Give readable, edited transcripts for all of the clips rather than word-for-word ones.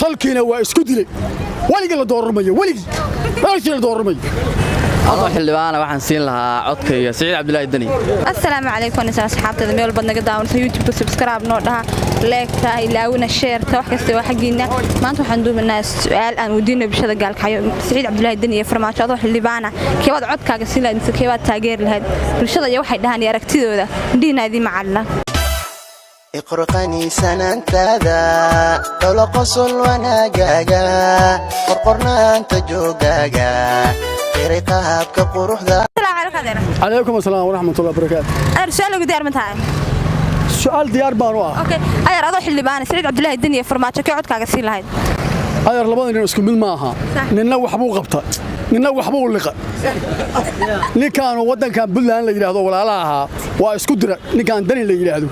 Tolkiina waa isku dilay. Weligii la dooran mayo, weligii, weligii la dooran mayo. Adoo xildhibaana, waxaan siin lahaa codkayga Siciid Cabdulaahi Deni. Asalaamu calaykum wanaysan asxaabteeda meel walbaad naga daawanaysa. YouTube subscribe noo dhaha, like-ta ilaawina, share-ta, wax kasta waa xaggiina. Maanta waxaan duubanaa su'aal aan weydiinay bulshada Gaalkacyo: Siciid Cabdulaahi Deni iyo Farmaajo, adoo xildhibaana, keebaad codkaaga siin lahayd mise keebaad taageeri lahayd? Bulshada iyo waxay dhahaan iyo aragtidooda indhihiina idiin macalina. Iqurqaniisanaantaada, dholo qosol wanaagaaga, qorqornaanta joogaaga, qiray qaabka quruxda. Asalaamu calaykum, adeer. Calaykum asalaam waraxmatullahi wabarakaatu. Adeer, su'aal ugu diyaar ma tahay? Su'aal diyaar baanu ah. Okay adeer, adoo xildhibaana, Siciid Cabdulaahi Deni iyo Farmaajo, kee codkaaga siin lahayd? Adeer, labada nin isku mid ma aha. Ninna waxbuu qabta, ninna waxbuu liqa. Ninkaanu waddankan Puntland la yidhaahdo walaalaha ahaa waa isku dira. Ninkaan Dani la yidhaahdo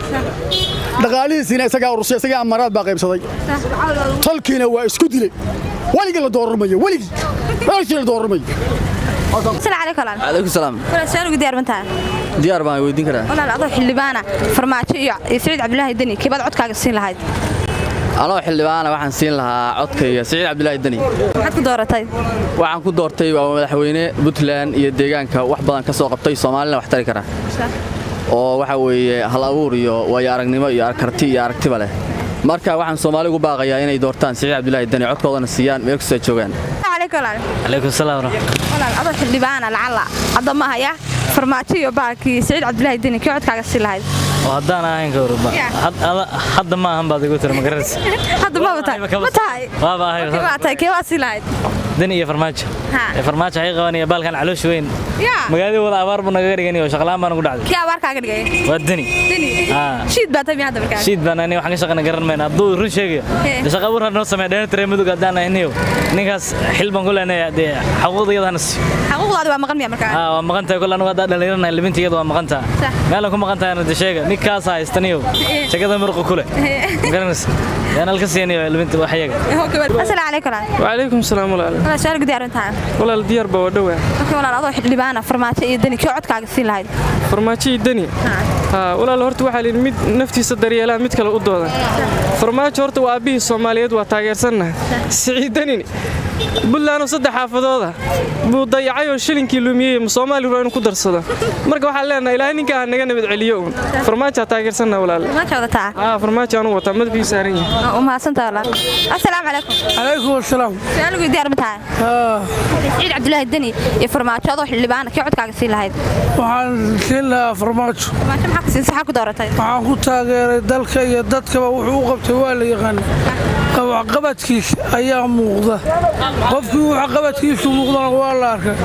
dhaqaalihiisiina isagaa urursay, isagaa amaraad baa qaybsaday, tolkiina waa isku dilay. Weligii la dooran mayo, weligii, weligii la dooran mayo. Asalaamu calaykum, walaal. Calaykum salaam. Walaal, su'aal ugu diyaar ma tahay? Diyaar baan, weydiin karaa. Walaal, adoo xildhibaana, Farmaajo iyo Siciid Cabdulaahi Deni, keebaad codkaaga siin lahayd? Anoo xildhibaana, waxaan siin lahaa codkayga Siciid Cabdulaahi Deni. Maxaad ku dooratay? Waxaan ku doortay waa madaxweyne Puntland iyo deegaanka wax badan ka soo qabtay, Soomaalina wax tari kara, oo waxa weeye hal abuur iyo waayo aragnimo iyo karti iyo aragtiba leh. Marka waxaan Soomaali ugu baaqayaa inay doortaan Siciid Cabdulaahi Deni, codkoodana siiyaan meel kastoo ay joogaan. Calaykum, walaal. Calaykum salaam waraxmat. Walaal, adoo xildhibaana, lacala hadda ma haya Farmaajo iyo baakii Siciid Cabdulaahi Deni, kee codkaaga siin lahayd? Oo haddaan ahayn ka warba. Hadda ma ahan baad igu tiri, ma garanaysa. Hadda maba tahay, ma tahay? Waaba ahay. Okay, waa tahay. Kee waa siin lahayd? Deni iyo Farmaajo. Ee Farmaajo waxay qabanaya baalkan caloosh weyn. Magaaladii wada abaar buu nagaga dhigan oo shaqlaan baan ugu dhacday. Kee abaar kaaga dhigay? Waa Deni. Deni. Shiid baa tahay miyaa hadda markaa? Shiid baan ani, waxaan ka shaqana garan mayna hadduu run sheegayo. Dee shaqa abuur ha noo sameeya dheena Mudug haddaan ahniyo. Ninkaas xil baan ku leenahay, dee xuquuqda iyada hana siiyo. Xuquuqdaadi waa maqan miya markaa? Haa, waa maqan tahay. Kol anigu haddaan dhallinyaranahay, libinta iyada waa maqan tahay. Meelan ku maqan tahayna de sheega. Ninkaas haystaniyo shaqada muruqa ku leh. Ma garanaysa? Yaan halka siinayo libinta wax iyaga. Asalaamu calaykum, walaal. وعليكم السلام walaal. Walaal, su'aal ugu diyaarin tahay? Walaal, diyaar baa, waa dhowaa. Okay walaal, adoo xildhibaana, Farmaajo iyo Deni, kee codkaaga siin lahayd? Farmaajo iyo Deni? Haa walaal, horta waxaa layidhi mid naftiisa daryeelaa mid kale u dooda. Farmaajo horta waa aabbihii Soomaaliyeed, waa taageersannahay. Siciid Denini Buntlandoo saddex xaafadooda buu dayacay oo shilinkii lumiyey, ma Soomaali rabo inuu ku darsado? Marka waxaan leenahay Ilaahay ninka ha naga nabad celiyo uun. Farmaajo taageersannahay, walaal. Farmaajo wadataa? Haa, farmaajo anu wataa, madaxiisu saaran yahay. Waa u mahadsantahay, walaal. Asalaamu calaykum. Calaykum asalaam. Su'aal ugu diyaar ma tahay? Siciid Cabdulaahi Deni iyo Farmaajo, adoo xildhibaana, kee codkaaga siin lahayd? Waxaan siin lahaa Farmaajo. Farmaajo maxaa ku siin, saxaa ku dooratay? Waxaan ku taageeray dalka iyo dadkaba wuxuu u qabtay waa la yaqaana. Waxqabadkiisa ayaa muuqda. Qofkii waxqabadkiisu muuqdana waa la arkay.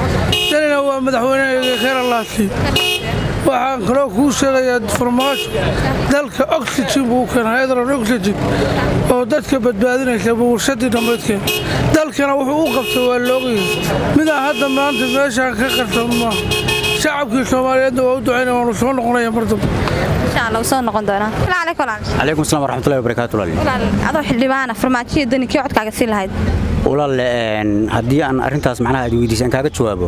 Danina waa madaxweynehayga, khayr Allaah siiyo. Waxaan kaloo kuu sheegayaa, Farmaajo dalka oxygen buu u keenay, hydrogen oxygen oo dadka badbaadinaysa buu warshadii dhammaydkeen. Dalkana wuxuu u qabtay waa loogayay. Midaan hadda maanta meeshaan ka qarsan maaha. Shacabkii Soomaaliyeedna waa u ducaynaya, waanu soo noqonaya mar dambe. Insha Allah wuu soo noqon doonaa. Asalaamu calaykum, walaal. Calaykum asalaam waraxmatullahi wabarakaatu, walaal. Walaal, adoo xildhibaana, Farmaajo iyo Deni, kee codkaaga siin lahayd? Walaal, haddii aan arrintaas macnaha aad weydiisay aan kaaga jawaabo,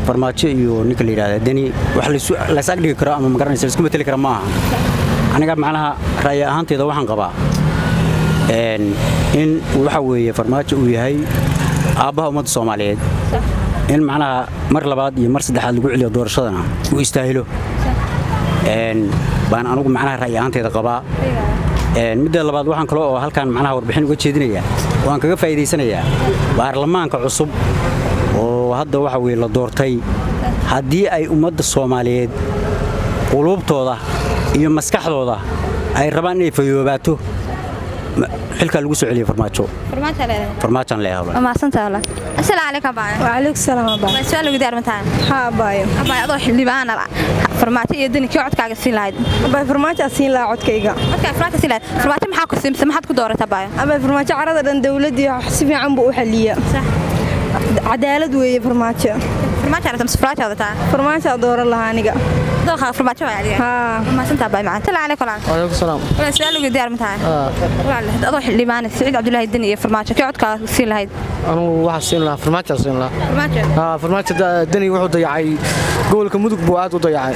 Farmaajo iyo ninka la yidhahda Deni wax lays agdhigi karo ama magaranaysa laisku mateli kara ma aha. Aniga macnaha ra'yi ahaanteyda waxaan qabaa in waxa weeye Farmaajo uu yahay aabbaha ummadda Soomaaliyeed, in macnaha mar labaad iyo mar saddexaad lagu celiyo doorashadana uu istaahilo baan anugu macnaha ra'yi ahaanteyda qabaa. Midda labaad, waxaan kale oo halkan macnaha warbixin uga jeedinayaa oo aan kaga faa'iidaysanayaa baarlamaanka cusub oo hadda waxa weye la doortay, haddii ay ummadda Soomaaliyeed quluubtooda iyo maskaxdooda ay rabaan inay fayoobaato, xilkaa lagu soo celiyo Farmaajo. Farmaajo leedahay? Farmaajaan leeyahay. Waa mahadsantahay, walaal. Asalaamu calaykum, abaayo. وعليكم السلام abaayo. Waa su'aal ugu diyaar ma tahay? Haa abaayo. Abaayo, adoo xildhibaana, Farmaajo iyo Deni, kee codkaaga siin lahayd? Abaayo, Farmaajo aan siin lahaa codkayga. Codkaaga Farmaajo siin lahayd. Farmaajo maxaa ku siimsay, maxaad ku dooratay, abaayo? Abaayo, Farmaajo carada dhan dawladdii si fiican buu u xaliya. Cadaalad weeye Farmaajo. Farmaajo aragta mise Farmaajo wadataa? Farmaajo dooran lahaa aniga. Dooqa Farmaajo waa adiga. Mahadsantaa baay macaan. Salaamu calaykum walaal. Waalaikum salaam. Walaal, su'aal ugu diyaar ma tahay? Walaal, adoo xildhibaan Siciid Cabdullaahi Deni iyo Farmaajo, kee codkaa siin lahayd? Anugu waxaa siin lahaa Farmaajo siin lahaa. Farmaajo. Haa, Farmaajo. Deni wuxuu dayacay gobolka Mudug buu aad u dayacay.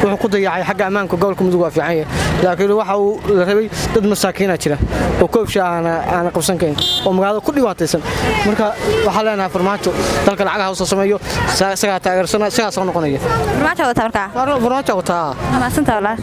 Wuxuu ku dayacay xagga ammaanka. Gobolka Mudug waa fiican yahay, laakiin waxa uu la rabay dad masaakiina jira oo koobsha aana qabsan karin oo magaalada ku dhibaataysan. Marka waxaa leenahay Farmaajo dalka lacagaha usoo sameeyo, isagaa taageersana, isagaa soo noqonaya. Farmaajo wadataa markaa? Farmaajo wataa. Mahadsantaa walaal.